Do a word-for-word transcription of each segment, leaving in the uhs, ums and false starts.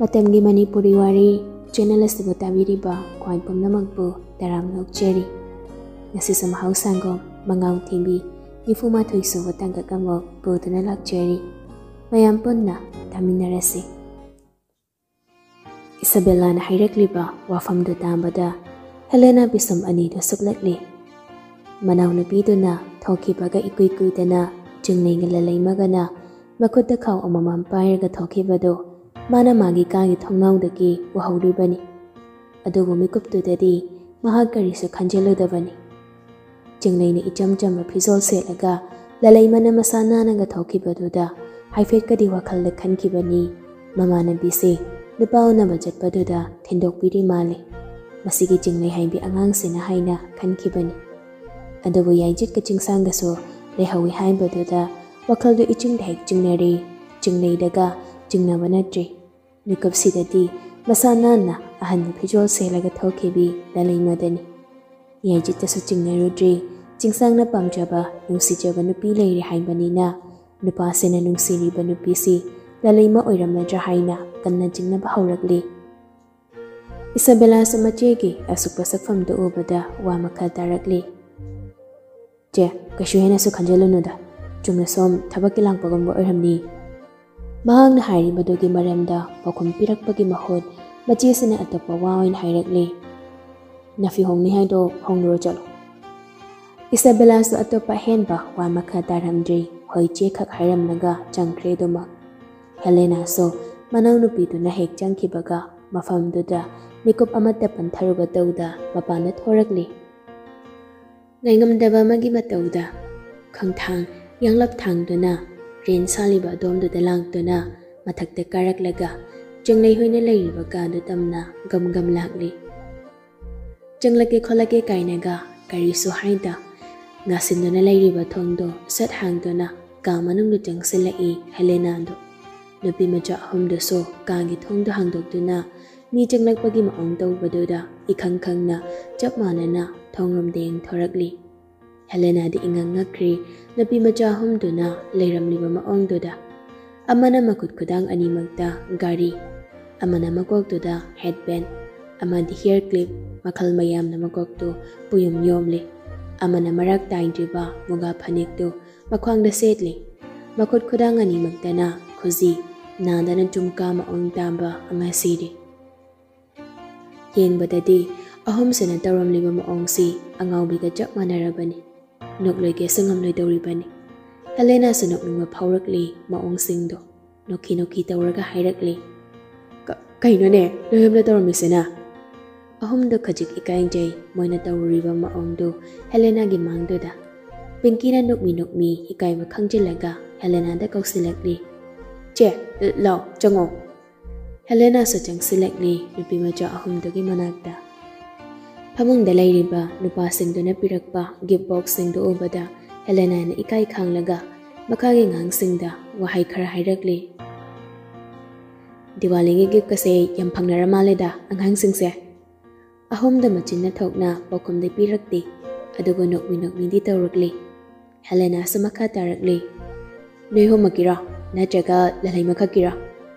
ꯃꯇꯝꯒꯤ ꯃꯅꯤꯄꯨꯔꯤ ꯋꯥꯔꯤ ꯆꯦꯅꯦꯜ ꯑꯁꯤꯕꯨ ꯇꯥꯕꯤꯔꯤꯕ ꯈ꯭ꯋꯥꯏ ꯄꯨꯝꯅꯃꯛꯄꯨ ꯇꯔꯥꯝꯅ ꯑꯣꯛꯆꯔꯤ꯫ ꯉꯁꯤꯁꯨ ꯃꯍꯧꯁꯥꯒꯨꯝ ꯃꯉꯥꯎ ꯊꯤꯕꯤ ꯅꯤꯐꯨ ꯃꯥꯊꯣꯏ ꯁꯨꯕ ꯇꯥꯡꯀꯛ ꯑꯃ ꯄꯨꯗꯨꯅ ꯂꯥꯛꯆꯔꯤ꯫ ꯃꯌꯥꯝ ꯄꯨꯟꯅ ꯇꯥꯃꯤꯟꯅꯔꯁꯤ꯫ ꯏꯁꯥꯕꯦꯂꯥꯅ ꯍꯥꯏꯔꯛꯂꯤꯕ ꯋꯥꯐꯝꯗꯨ ꯇꯥꯕꯗ ꯍꯦꯂꯦꯅꯥ ꯄꯤꯁꯨꯝ ꯑꯅꯤꯗꯨ ꯁꯨꯞꯂꯛꯂꯤ꯫ ꯃꯅꯥꯎꯅꯨꯄꯤꯗꯨꯅ ꯊꯣꯛꯈꯤꯕꯒ ꯏꯀꯨꯏ ꯀꯨꯏꯗꯅ ꯆꯤꯡꯂꯩꯒ ꯂꯂꯩꯃꯒꯅ ꯃꯈꯨꯠꯇ ꯈꯥꯎ ꯑꯃꯃꯝ ꯄꯥꯏꯔꯒ ꯊꯣꯛꯈꯤꯕꯗꯨ ꯃꯥꯅ ꯃꯥꯒꯤ ꯀꯥꯒꯤ ꯊꯣꯡꯅꯥꯎꯗꯒꯤ ꯎꯍꯧꯔꯤꯕꯅꯤ꯫ ꯑꯗꯨꯕꯨ ꯃꯤꯀꯨꯞꯇꯨꯗꯗꯤ ꯃꯍꯥꯛ ꯀꯔꯤꯁꯨ ꯈꯟꯖꯤꯜꯂꯨꯗꯕꯅꯤ꯫ ꯆꯤꯡꯂꯩꯅ ꯏꯆꯝ ꯆꯝꯕ ꯐꯤꯖꯣꯜ ꯁꯦꯠꯂꯒ ꯂꯂꯩꯃꯅ ꯃꯁꯥ ꯅꯥꯟꯅꯒ ꯊꯣꯛꯈꯤꯕꯗꯨꯗ ꯍꯥꯏꯐꯦꯠꯀꯗꯤ ꯋꯥꯈꯜꯗ ꯈꯟꯈꯤꯕꯅꯤ, ꯃꯃꯥꯟꯅꯕꯤꯁꯦ ꯅꯨꯄꯥ ꯎꯅꯕ ꯆꯠꯄꯗꯨꯗ ꯊꯤꯟꯗꯣꯛꯄꯤꯔꯤ ꯃꯥꯜꯂꯦ, ꯃꯁꯤꯒꯤ ꯆꯤꯡꯂꯩ ꯍꯥꯏꯕꯤ ꯑꯉꯥꯡꯁꯤꯅ ꯍꯥꯏꯅ ꯈꯟꯈꯤꯕꯅꯤ꯫ ꯑꯗꯨꯕꯨ ꯌꯥꯏꯖꯤꯠꯀ ꯆꯤꯡꯁꯥꯡꯒꯁꯨ ꯂꯩꯍꯧꯏ ꯍꯥꯏꯕꯗꯨꯗ ꯋꯥꯈꯜꯗꯨ ꯏꯆꯤꯡꯗ ꯍꯦꯛ ꯆꯤꯡꯅꯔꯦ꯫ ꯆꯤꯡꯂꯩꯗꯒ ꯆꯤꯡꯅꯕ ꯅꯠꯇ꯭ꯔꯦ꯫ ꯃꯤꯀꯨꯞꯁꯤꯗꯗꯤ ꯃꯁꯥ ꯅꯥꯟꯅ ꯑꯍꯟꯕ ꯐꯤꯖꯣꯜ ꯁꯦꯠꯂꯒ ꯊꯣꯛꯈꯤꯕꯤ ꯂꯂꯩꯃꯗꯅꯤ꯫ ꯌꯥꯏꯖꯤꯠꯇꯁꯨ ꯆꯤꯡꯅꯔꯨꯗ꯭ꯔꯦ꯫ ꯆꯤꯡꯁꯥꯡꯅ ꯄꯥꯝꯖꯕ, ꯅꯨꯡꯁꯤꯖꯕ ꯅꯨꯄꯤ ꯂꯩꯔꯦ ꯍꯥꯏꯕꯅꯤꯅ ꯅꯨꯄꯥꯁꯤꯅ ꯅꯨꯡꯁꯤꯔꯤꯕ ꯅꯨꯄꯤꯁꯤ ꯂꯂꯩꯃ ꯑꯣꯏꯔꯝꯂꯗ꯭ꯔꯥ ꯍꯥꯏꯅ ꯀꯟꯅ ꯆꯤꯡꯅꯕ ꯍꯧꯔꯛꯂꯤ꯫ ꯏꯁꯥꯕꯦꯂꯥꯁꯨ ꯃꯆꯦꯒꯤ ꯑꯁꯨꯛꯄ ꯁꯛꯐꯝꯗꯨ ꯎꯕꯗ ꯋꯥ ꯃꯈꯜ ꯇꯥꯔꯛꯂꯤ꯫ "ꯆꯦ, ꯀꯩꯁꯨ ꯍꯦꯟꯅꯁꯨ ꯈꯟꯖꯤꯜꯂꯨꯅꯨꯗ, ꯆꯨꯝꯅ ꯁꯨꯝ ꯊꯕꯛꯀꯤ ꯂꯥꯛꯄꯒꯨꯝꯕ ꯑꯣꯏꯔꯝꯅꯤ꯫" ꯃꯍꯥꯛꯅ ꯍꯥꯏꯔꯤꯕꯗꯨꯒꯤ ꯃꯔꯝꯗ ꯄꯥꯎꯈꯨꯝ ꯄꯤꯔꯛꯄꯒꯤ ꯃꯍꯨꯠ ꯃꯆꯦꯁꯤꯅ ꯑꯇꯣꯞꯄ ꯋꯥ ꯑꯣꯏꯅ ꯍꯥꯏꯔꯛꯂꯤ꯫ "ꯅꯐꯤ ꯍꯣꯡꯅꯤ ꯍꯥꯏꯗꯣ ꯍꯣꯡꯂꯨꯔꯣ ꯆꯠꯂꯣ꯫" ꯏꯁꯥꯕꯦꯂꯥꯁꯨ ꯑꯇꯣꯞꯄ ꯑꯍꯦꯟꯕ ꯋꯥ ꯃꯈꯥ ꯇꯥꯔꯝꯗ꯭ꯔꯤ, ꯍꯣꯏ ꯆꯦꯈꯛ ꯍꯥꯏꯔꯝꯂꯒ ꯆꯪꯈ꯭ꯔꯦ ꯑꯗꯨꯃꯛ꯫ ꯍꯦꯂꯦꯅꯥꯁꯨ ꯃꯅꯥꯎꯅꯨꯄꯤꯗꯨꯅ ꯍꯦꯛ ꯆꯪꯈꯤꯕꯒ ꯃꯐꯝꯗꯨꯗ ꯃꯤꯀꯨꯞ ꯑꯃꯠꯇ ꯄꯟꯊꯔꯨꯕ ꯇꯧꯗ ꯃꯄꯥꯟꯗ ꯊꯣꯔꯛꯂꯤ꯫ ꯉꯥꯏꯉꯝꯗꯕ ꯑꯃꯒꯤ ꯃꯇꯧꯗ ꯈꯣꯡꯊꯥꯡ ꯌꯥꯡꯂꯞ ꯊꯥꯡꯗꯨꯅ ꯔꯦꯟ ꯁꯥꯜꯂꯤꯕ ꯑꯗꯣꯝꯗꯨꯗ ꯂꯥꯛꯇꯨꯅ ꯃꯊꯛꯇ ꯀꯥꯔꯛꯂꯒ ꯆꯤꯡꯂꯩ ꯍꯣꯏꯅ ꯂꯩꯔꯤꯕ ꯀꯥꯗꯨ ꯇꯝꯅ ꯒꯝ ꯒꯝ ꯂꯥꯛꯂꯤ꯫ "ꯆꯪꯂꯛꯀꯦ ꯈꯣꯠꯂꯛꯀꯦ" ꯀꯥꯏꯅꯒ ꯀꯔꯤꯁꯨ ꯍꯥꯏꯗ ꯉꯥꯁꯤꯟꯗꯨꯅ ꯂꯩꯔꯤꯕ ꯊꯣꯡꯗꯣ ꯁꯠ ꯍꯥꯡꯗꯨꯅ ꯀꯥ ꯃꯅꯨꯡꯗ ꯆꯪꯁꯤꯜꯂꯛꯏ ꯍꯦꯂꯦꯅꯥꯗꯨ꯫ ꯅꯨꯄꯤ ꯃꯆꯥ ꯑꯍꯨꯝꯗꯨꯁꯨ ꯀꯥꯒꯤ ꯊꯣꯡꯗꯣ ꯍꯥꯡꯗꯣꯛꯇꯨꯅ ꯃꯤ ꯆꯪꯂꯛꯄꯒꯤ ꯃꯑꯣꯡ ꯇꯧꯕꯗꯨꯗ ꯏꯈꯪ ꯈꯪꯅ ꯆꯞ ꯃꯥꯟꯅꯅ ꯊꯣꯡꯂꯣꯝꯗ ꯌꯦꯡꯊꯣꯔꯛꯂꯤ꯫ ꯍꯦꯂꯦꯅꯥꯗꯤ ꯏꯉꯛ ꯉꯛꯈ꯭ꯔꯦ ꯅꯨꯄꯤ ꯃꯆꯥ ꯑꯍꯨꯝꯗꯨꯅ ꯂꯩꯔꯝꯂꯤꯕ ꯃꯑꯣꯡꯗꯨꯗ꯫ ꯑꯃꯅ ꯃꯈꯨꯠ ꯈꯨꯗꯥꯡ ꯑꯅꯤꯃꯛꯇ ꯒꯥꯔꯤ, ꯑꯃꯅ ꯃꯀꯣꯛꯇꯨꯗ headband ꯑꯃꯗꯤ hair clip ꯃꯈꯜ ꯃꯌꯥꯝꯅ ꯃꯀꯣꯛꯇꯨ ꯄꯨꯌꯨꯝ ꯌꯣꯝꯂꯤ꯫ ꯑꯃꯅ ꯃꯔꯥꯛ ꯇꯥꯏꯗ꯭ꯔꯤꯕ ꯃꯨꯒꯥ ꯐꯅꯦꯛꯇꯨ ꯃꯈ꯭ꯋꯥꯡꯗ ꯁꯦꯠꯂꯤ꯫ ꯃꯈꯨꯠ ꯈꯨꯗꯥꯡ ꯑꯅꯤꯃꯛꯇꯅ ꯈꯨꯖꯤ ꯅꯥꯗꯅ ꯖꯨꯝꯀꯥ ꯃꯑꯣꯡ ꯇꯥꯕ ꯑꯃ ꯁꯤꯔꯤ꯫ ꯌꯦꯡꯕꯗꯗꯤ ꯑꯍꯨꯝꯁꯤꯅ ꯇꯧꯔꯝꯂꯤꯕ ꯃꯑꯣꯡꯁꯤ ꯑꯉꯥꯎꯕꯤꯒ ꯆꯞ ꯃꯥꯟꯅꯔꯕꯅꯤ꯫ ꯅꯣꯛꯂꯣꯏꯒꯦꯁꯨ ꯉꯝꯂꯣꯏꯗꯧꯔꯤꯕꯅꯤ꯫ ꯍꯦꯂꯦꯅꯥꯁꯨ ꯅꯣꯛꯅꯤꯡꯕ ꯐꯥꯎꯔꯛꯂꯤ ꯃꯑꯣꯡꯁꯤꯡꯗꯣ꯫ ꯅꯣꯛꯈꯤ ꯅꯣꯛꯈꯤ ꯇꯧꯔꯒ ꯍꯥꯏꯔꯛꯂꯤ, "ꯀ-, ꯀꯩꯅꯣꯅꯦ, ꯅꯣꯏ ꯑꯍꯨꯝꯅ ꯇꯧꯔꯝꯃꯤꯁꯤꯅ?" ꯑꯍꯨꯝꯗꯣ ꯈꯖꯤꯛ ꯏꯀꯥꯏꯖꯩ ꯃꯣꯏꯅ ꯇꯧꯔꯨꯔꯤꯕ ꯃꯑꯣꯡꯗꯨ ꯍꯦꯂꯦꯅꯥꯒꯤ ꯃꯥꯡꯗꯨꯗ꯫ ꯄꯤꯡꯀꯤꯅ ꯅꯣꯛꯃꯤ ꯅꯣꯛꯃꯤ ꯏꯀꯥꯏꯕ ꯈꯪꯖꯤꯜꯂꯒ ꯍꯦꯂꯦꯅꯥꯗ ꯀꯧꯁꯤꯜꯂꯛꯂꯤ, "ꯆꯦ, ꯂꯥꯎ, ꯆꯪꯉꯣ꯫" ꯍꯦꯂꯦꯅꯥꯁꯨ ꯆꯪꯁꯤꯜꯂꯛꯂꯤ ꯅꯨꯄꯤ ꯃꯆꯥ ꯑꯍꯨꯝꯗꯨꯒꯤ ꯃꯅꯥꯛꯇ꯫ ꯐꯃꯨꯡꯗ ꯂꯩꯔꯤꯕ ꯅꯨꯄꯥꯁꯤꯡꯗꯨꯅ ꯄꯤꯔꯛꯄ gift boxꯁꯤꯡꯗꯨ ꯎꯕꯗ ꯍꯦꯂꯦꯅꯥꯅ ꯏꯀꯥꯏ ꯈꯥꯡꯂꯒ ꯃꯈꯥꯒꯤ ꯑꯉꯥꯡꯁꯤꯡꯗ ꯋꯥꯍꯩ ꯈꯔ ꯍꯥꯏꯔꯛꯂꯤ꯫ "ꯗꯤꯋꯥꯂꯤꯒꯤ giftꯀꯁꯦ ꯌꯥꯝ ꯐꯪꯅꯔ ꯃꯥꯜꯂꯦꯗ ꯑꯉꯥꯡꯁꯤꯡꯁꯦ꯫" ꯑꯍꯨꯝꯗ ꯃꯆꯤꯟꯅ ꯊꯣꯛꯅ ꯄꯥꯎꯈꯨꯝꯗꯤ ꯄꯤꯔꯛꯇꯦ, ꯑꯗꯨꯕꯨ ꯅꯣꯛꯃꯤ ꯅꯣꯛꯃꯤꯗꯤ ꯇꯧꯔꯛꯂꯤ꯫ ꯍꯦꯂꯦꯅꯥꯁꯨ ꯃꯈꯥ ꯇꯥꯔꯛꯂꯤ, "ꯅꯣꯏ ꯑꯍꯨꯝꯃꯛꯀꯤꯔꯣ? ꯅꯠꯇ꯭ꯔꯒ ꯂꯂꯩꯃꯈꯛꯀꯤꯔꯣ?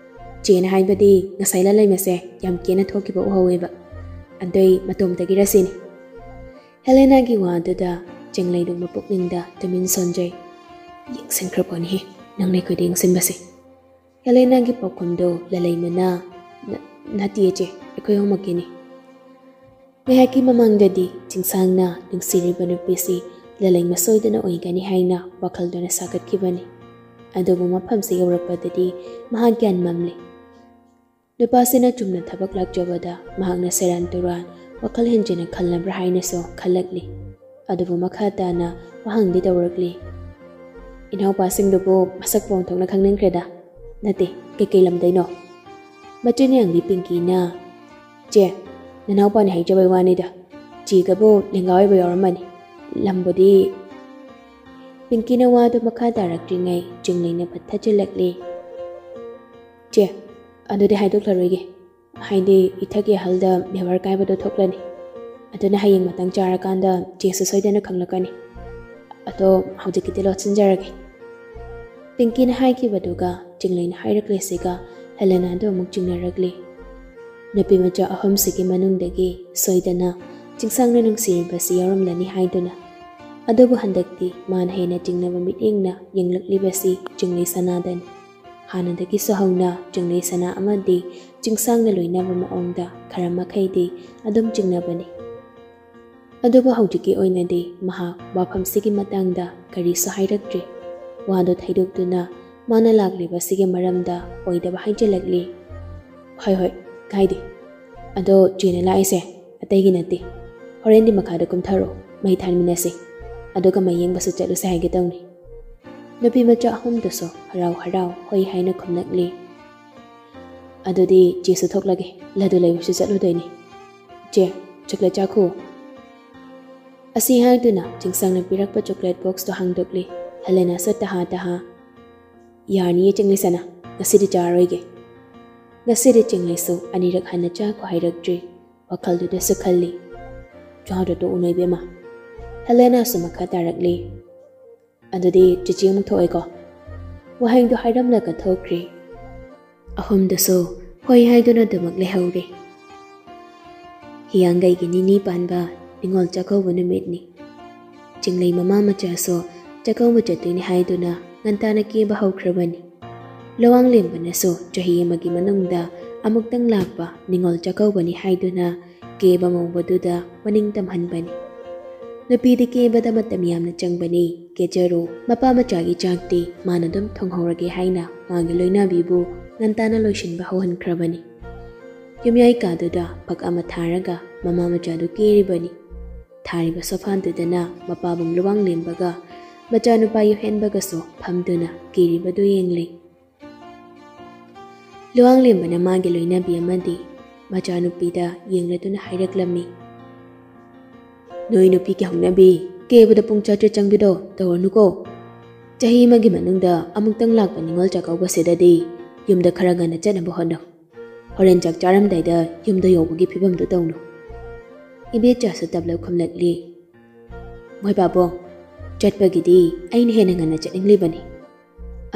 ꯆꯦꯅ ꯍꯥꯏꯕꯗꯤ ꯉꯁꯥꯏ ꯂꯂꯩꯃꯁꯦ ꯌꯥꯝ ꯀꯦꯅ ꯊꯣꯛꯈꯤꯕ ꯎꯍꯧꯋꯦꯕ꯫ ꯑꯗꯨꯏ ꯃꯇꯣꯝꯇꯒꯤꯔ ꯁꯤꯅꯤ꯫" ꯍꯦꯂꯦꯅꯥꯒꯤ ꯋꯥꯗꯨꯗ ꯆꯤꯡꯂꯩꯗꯨ ꯃꯄꯨꯛꯅꯤꯡꯗ ꯇꯨꯃꯤꯟ ꯁꯣꯟꯖꯩ꯫ "ꯌꯦꯡꯁꯤꯟꯈ꯭ꯔꯄꯣꯠꯅꯤꯍꯦ ꯅꯪ ꯂꯩꯈꯣꯏꯗ ꯌꯦꯡꯁꯤꯟꯕꯁꯦ꯫" ꯍꯦꯂꯦꯅꯥꯒꯤ ꯄꯥꯎꯈꯨꯝꯗꯨ ꯂꯂꯩꯃꯅ "ꯅ-, ꯅꯠꯇꯦ ꯏꯆꯦ, ꯑꯩꯈꯣꯏ ꯑꯍꯨꯝꯃꯛꯀꯤꯅꯤ꯫" ꯉꯥꯏꯍꯥꯛꯀꯤ ꯃꯃꯥꯡꯗꯗꯤ ꯆꯤꯡꯁꯥꯡꯅ ꯅꯨꯡꯁꯤꯔꯤꯕ ꯅꯨꯄꯤꯁꯤ ꯂꯂꯩꯃ ꯁꯣꯏꯗꯅ ꯑꯣꯏꯒꯅꯤ ꯍꯥꯏꯅ ꯋꯥꯈꯜꯗꯨꯅ ꯁꯥꯒꯠꯈꯤꯕꯅꯤ꯫ ꯑꯗꯨꯕꯨ ꯃꯐꯝꯁꯤ ꯌꯧꯔꯛꯄꯗꯗꯤ ꯃꯍꯥꯛ ꯒ꯭ꯌꯥꯟ ꯃꯝꯂꯦ꯫ ꯅꯨꯄꯥꯁꯤꯅ ꯆꯨꯝꯅ ꯊꯕꯛ ꯂꯥꯛꯆꯕꯗ ꯃꯍꯥꯛꯅ ꯁꯦꯔꯥꯟ ꯇꯨꯔꯥꯟ ꯋꯥꯈꯜ ꯍꯦꯟꯖꯤꯟꯅ ꯈꯜꯂꯕ꯭ꯔꯥ ꯍꯥꯏꯅꯁꯨ ꯈꯜꯂꯛꯂꯤ꯫ ꯑꯗꯨꯕꯨ ꯃꯈꯥ ꯇꯥꯅ ꯋꯥꯍꯪꯗꯤ ꯇꯧꯔꯛꯂꯤ꯫ "ꯏꯅꯥꯎꯄꯥꯁꯤꯡꯗꯨꯕꯨ ꯃꯁꯛ ꯄꯣꯡꯊꯣꯛꯅ ꯈꯪꯅꯤꯡꯈ꯭ꯔꯦꯗ꯫ ꯅꯠꯇꯦ, ꯀꯩꯀꯩ ꯂꯝꯗꯩꯅꯣ?" ꯃꯆꯤꯟ ꯌꯥꯡꯕꯤ ꯄꯤꯡꯀꯤꯅ, "ꯆꯦ, ꯅꯅꯥꯎꯄꯥꯅꯤ ꯍꯥꯏꯖꯕꯩ ꯋꯥꯅꯤꯗ꯫ ꯆꯦꯒꯕꯨ ꯂꯦꯡꯒꯥ ꯑꯣꯏꯕ ꯌꯥꯎꯔꯝꯃꯅꯤ꯫ ꯂꯝꯕꯨꯗꯤ꯫" ꯄꯤꯡꯀꯤꯅ ꯋꯥꯗꯨ ꯃꯈꯥ ꯇꯥꯔꯛꯇ꯭ꯔꯤꯉꯩ ꯆꯤꯡꯂꯩꯅ ꯄꯠꯊꯠꯆꯤꯜꯂꯛꯂꯤ꯫ "ꯆꯦ, ꯑꯗꯨꯗꯤ ꯍꯥꯏꯗꯣꯛꯂꯔꯣꯏꯒꯦ꯫ ꯍꯥꯏꯗꯤ ꯏꯊꯛꯀꯤ ꯑꯍꯜꯗ ꯕꯦꯕꯥꯔ ꯀꯥꯏꯕꯗꯣ ꯊꯣꯛꯂꯅꯤ꯫ ꯑꯗꯨꯅ ꯍꯌꯦꯡ ꯃꯇꯥꯡ ꯆꯥꯔꯀꯥꯟꯗ ꯆꯦꯁꯨ ꯁꯣꯏꯗꯅ ꯈꯪꯂꯛꯀꯅꯤ꯫ ꯑꯗꯣ ꯍꯧꯖꯤꯛꯀꯤꯗꯤ ꯂꯣꯠꯁꯤꯟꯖꯔꯒꯦ꯫" ꯄꯤꯡꯀꯤꯅ ꯍꯥꯏꯈꯤꯕꯗꯨꯒ ꯆꯤꯡꯂꯩꯅ ꯍꯥꯏꯔꯛꯂꯤꯁꯤꯒ ꯑꯦꯂꯦꯅꯥꯗꯨ ꯑꯃꯨꯛ ꯆꯤꯡꯅꯔꯛꯂꯤ꯫ ꯅꯨꯄꯤ ꯃꯆꯥ ꯑꯍꯨꯝꯁꯤꯒꯤ ꯃꯅꯨꯡꯗꯒꯤ ꯁꯣꯏꯗꯅ ꯆꯤꯡꯁꯥꯡꯅ ꯅꯨꯡꯁꯤꯔꯤꯕꯁꯤ ꯌꯥꯎꯔꯝꯂꯅꯤ ꯍꯥꯏꯗꯨꯅ꯫ ꯑꯗꯨꯕꯨ ꯍꯟꯗꯛꯇꯤ ꯃꯥꯅ ꯍꯦꯟꯅ ꯆꯤꯡꯅꯕ ꯃꯤꯠꯌꯦꯡꯅ ꯌꯦꯡꯂꯛꯂꯤꯕꯁꯤ ꯆꯤꯡꯂꯩ ꯁꯅꯥꯗꯅꯤ꯫ ꯍꯥꯟꯅꯗꯒꯤꯁꯨ ꯍꯧꯅ ꯆꯤꯡꯂꯩ ꯁꯅꯥ ꯑꯃꯗꯤ ꯆꯤꯡꯁꯥꯡꯅ ꯂꯣꯏꯅꯕ ꯃꯑꯣꯡꯗ ꯈꯔ ꯃꯈꯩꯗꯤ ꯑꯗꯨꯝ ꯆꯤꯡꯅꯕꯅꯤ꯫ ꯑꯗꯨꯕꯨ ꯍꯧꯖꯤꯛꯀꯤ ꯑꯣꯏꯅꯗꯤ ꯃꯍꯥꯛ ꯋꯥꯐꯝꯁꯤꯒꯤ ꯃꯇꯥꯡꯗ ꯀꯔꯤꯁꯨ ꯍꯥꯏꯔꯛꯇ꯭ꯔꯤ꯫ ꯋꯥꯗꯨ ꯊꯩꯗꯣꯛꯇꯨꯅ ꯃꯥꯅ ꯂꯥꯛꯂꯤꯕꯁꯤꯒꯤ ꯃꯔꯝꯗ ꯑꯣꯏꯗꯕ ꯍꯥꯏꯖꯤꯜꯂꯛꯂꯤ꯫ "ꯍꯣꯏ, ꯍꯣꯏ, ꯀꯥꯏꯗꯦ꯫ ꯑꯗꯣ ꯆꯦꯅ ꯂꯥꯛꯏꯁꯦ ꯑꯇꯩꯒꯤ ꯅꯠꯇꯦ꯫ ꯍꯣꯔꯦꯟꯗꯤ ꯃꯈꯥꯗ ꯀꯨꯝꯊꯔꯣ, ꯃꯩ ꯊꯥꯟꯃꯤꯟꯅꯁꯤ꯫ ꯑꯗꯨꯒ ꯃꯩ ꯌꯦꯡꯕꯁꯨ ꯆꯠꯂꯨꯁꯦ ꯍꯥꯏꯒꯦ ꯇꯧꯅꯤ꯫" ꯅꯨꯄꯤ ꯃꯆꯥ ꯑꯍꯨꯝꯗꯨꯁꯨ ꯍꯔꯥꯎ ꯍꯔꯥꯎ ꯍꯣꯏ ꯍꯥꯏꯅ ꯈꯨꯝꯂꯛꯂꯤ꯫ "ꯑꯗꯨꯗꯤ ꯆꯦꯁꯨ ꯊꯣꯛꯂꯒꯦ, ꯂꯗꯨ ꯂꯩꯕꯁꯨ ꯆꯠꯂꯨꯗꯣꯏꯅꯤ꯫ ꯆꯦ, ꯆꯣꯀ꯭ꯂꯦꯠ ꯆꯥꯈꯣ꯫" ꯑꯁꯤ ꯍꯥꯏꯗꯨꯅ ꯆꯤꯡꯁꯥꯡꯅ ꯄꯤꯔꯛꯄ ꯆꯣꯀ꯭ꯂꯦꯠ ꯕꯣꯛꯁꯇꯨ ꯍꯥꯡꯗꯣꯛꯂꯤ꯫ ꯍꯦꯂꯦꯅꯥꯁꯨ ꯇꯍꯥ ꯇꯍꯥ, "ꯌꯥꯔꯅꯤꯌꯦ ꯆꯤꯡꯂꯩ ꯁꯅꯥ, ꯉꯁꯤꯗꯤ ꯆꯥꯔꯣꯏꯒꯦ꯫" ꯉꯁꯤꯗꯤ ꯆꯤꯡꯂꯩꯁꯨ ꯑꯅꯤꯔꯛ ꯍꯟꯅ ꯆꯥꯈꯣ ꯍꯥꯏꯔꯛꯇ꯭ꯔꯤ꯫ ꯋꯥꯈꯜꯗꯨꯗꯁꯨ ꯈꯜꯂꯤ, "ꯆꯥꯗ ꯇꯣꯛꯎꯅꯨ ꯏꯕꯦꯝꯃ꯫" ꯍꯦꯂꯦꯅꯥꯁꯨ ꯃꯈꯥ ꯇꯥꯔꯛꯂꯤ꯫ "ꯑꯗꯨꯗꯤ ꯆꯤꯆꯦ ꯑꯃꯨꯛ ꯊꯣꯛꯑꯦꯀꯣ꯫" ꯋꯥꯍꯩꯗꯨ ꯍꯥꯏꯔꯝꯂꯒ ꯊꯣꯛꯈ꯭ꯔꯦ꯫ ꯑꯍꯨꯝꯗꯨꯁꯨ ꯍꯣꯏ ꯍꯥꯏꯗꯨꯅ ꯑꯗꯨꯃꯛ ꯂꯩꯍꯧꯔꯦ꯫ ꯍꯤꯌꯥꯡꯒꯩꯒꯤ ꯅꯤꯅꯤ ꯄꯥꯟꯕ ꯅꯤꯉꯣꯜ ꯆꯥꯛꯀꯧꯕ ꯅꯨꯃꯤꯠꯅꯤ꯫ ꯆꯤꯡꯂꯩ ꯃꯃꯥ ꯃꯆꯥꯁꯨ ꯆꯥꯛꯀꯧꯕ ꯆꯠꯇꯣꯏꯅꯤ ꯍꯥꯏꯗꯨꯅ ꯉꯟꯇꯥꯅ ꯀꯦꯕ ꯍꯧꯈ꯭ꯔꯕꯅꯤ꯫ ꯂꯨꯋꯥꯡꯂꯦꯝꯕꯅꯁꯨ ꯆꯍꯤ ꯑꯃꯒꯤ ꯃꯅꯨꯡꯗ ꯑꯃꯨꯛꯇꯪ ꯂꯥꯛꯄ ꯅꯤꯉꯣꯜ ꯆꯥꯛꯀꯧꯕꯅꯤ ꯍꯥꯏꯗꯨꯅ ꯀꯦꯕ ꯃꯧꯕꯗꯨꯗ ꯃꯅꯤꯡ ꯇꯝꯍꯟꯕꯅꯤ꯫ ꯅꯨꯄꯤꯗꯤ ꯀꯦꯕꯗ ꯃꯇꯝ ꯌꯥꯝꯅ ꯆꯪꯕꯅꯤ꯫ "ꯀꯦꯖꯔꯣ, ꯃꯄꯥ ꯃꯆꯥꯒꯤ ꯆꯥꯛꯇꯤ ꯃꯥꯅ ꯑꯗꯨꯝ ꯊꯣꯡꯍꯧꯔꯒꯦ" ꯍꯥꯏꯅ ꯃꯥꯒꯤ ꯂꯣꯏꯅꯕꯤꯕꯨ ꯉꯟꯇꯥꯅ ꯂꯣꯏꯁꯤꯟꯕ ꯍꯧꯍꯟꯈ꯭ꯔꯕꯅꯤ꯫ ꯌꯨꯝꯌꯥꯏ ꯀꯥꯗꯨꯗ ꯐꯛ ꯑꯃ ꯊꯥꯔꯒ ꯃꯃꯥ ꯃꯆꯥꯗꯨ ꯀꯦꯔꯤꯕꯅꯤ꯫ ꯊꯥꯔꯤꯕ ꯁꯣꯐꯥꯗꯨꯗꯅ ꯃꯄꯥꯕꯨꯡ ꯂꯨꯋꯥꯡꯂꯦꯝꯕꯒ ꯃꯆꯥꯅꯨꯄꯥ ꯌꯨꯍꯦꯟꯕꯒꯁꯨ ꯐꯝꯗꯨꯅ ꯀꯦꯔꯤꯕꯗꯨ ꯌꯦꯡꯂꯤ꯫ ꯂꯨꯋꯥꯡꯂꯦꯝꯕꯅ ꯃꯥꯒꯤ ꯂꯣꯏꯅꯕꯤ ꯑꯃꯗꯤ ꯃꯆꯥꯅꯨꯄꯤꯗ ꯌꯦꯡꯂꯗꯨꯅ ꯍꯥꯏꯔꯛꯂꯝꯃꯤ, "ꯅꯣꯏ ꯅꯨꯄꯤꯒꯤ ꯍꯧꯅꯕꯤ ꯀꯦꯕꯗ ꯄꯨꯡ ꯆꯥꯇ꯭ꯔꯦꯠ ꯆꯪꯕꯤꯗꯣ ꯇꯧꯔꯅꯨꯀꯣ꯫ ꯆꯍꯤ ꯑꯃꯒꯤ ꯃꯅꯨꯡꯗ ꯑꯃꯨꯛꯇꯪ ꯂꯥꯛꯄ ꯅꯤꯉꯣꯜ ꯆꯥꯛꯀꯧꯕꯁꯤꯗꯗꯤ ꯌꯨꯝꯗ ꯈꯔ ꯉꯟꯅ ꯆꯠꯅꯕ ꯍꯣꯠꯅꯧ꯫ ꯍꯣꯔꯦꯟ ꯆꯥꯛ ꯆꯥꯔꯝꯗꯥꯏꯗ ꯌꯨꯝꯗ ꯌꯧꯕꯒꯤ ꯐꯤꯕꯝꯗꯨ ꯇꯧꯅꯨ꯫" ꯏꯕꯦꯆꯥꯁꯨ ꯇꯞꯂꯞ ꯈꯨꯝꯂꯛꯂꯤ, "ꯃꯣꯏ ꯄꯥꯕꯨꯡ, ꯆꯠꯄꯒꯤꯗꯤ ꯑꯩꯅ ꯍꯦꯟꯅ ꯉꯟꯅ ꯆꯠꯅꯤꯡꯂꯤꯕꯅꯤ꯫